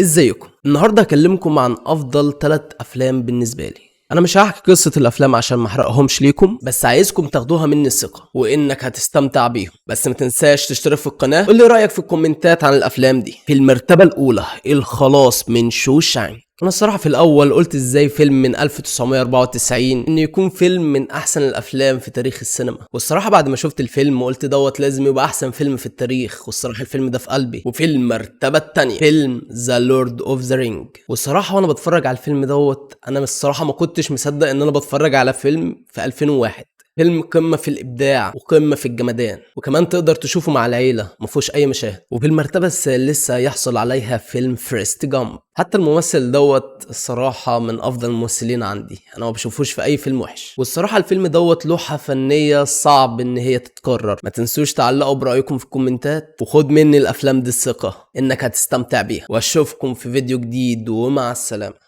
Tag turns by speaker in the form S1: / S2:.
S1: ازيكم؟ النهارده هكلمكم عن افضل 3 افلام بالنسبة لي. انا مش هحكي قصة الافلام عشان ما احرقهمش ليكم، بس عايزكم تاخدوها مني الثقة وانك هتستمتع بيهم. بس ما تنساش تشترك في القناة، قول لي رايك في الكومنتات عن الافلام دي. في المرتبة الاولى الخلاص من شوشانك. انا الصراحة في الاول قلت ازاي فيلم من 1994 انه يكون فيلم من احسن الافلام في تاريخ السينما، والصراحة بعد ما شفت الفيلم قلت دوت لازم يبقى احسن فيلم في التاريخ، والصراحة الفيلم ده في قلبي. وفي المرتبة الثانية فيلم The Lord of the Ring. والصراحة وانا بتفرج على الفيلم دوت انا الصراحة ما كنتش مصدق ان انا بتفرج على فيلم في 2001. فيلم قمة في الإبداع وقمة في الجمدان، وكمان تقدر تشوفه مع العيلة مفهوش أي مشاهد. وفي المرتبة الثالثة يحصل عليها فيلم Forrest Gump. حتى الممثل دوت الصراحة من أفضل الممثلين عندي، أنا ما بشوفوش في أي فيلم وحش. والصراحة الفيلم دوت لوحة فنية صعب إن هي تتكرر. ما تنسوش تعلقوا برأيكم في الكومنتات، وخد مني الأفلام دي الثقة إنك هتستمتع بيها. وأشوفكم في فيديو جديد، ومع السلامة.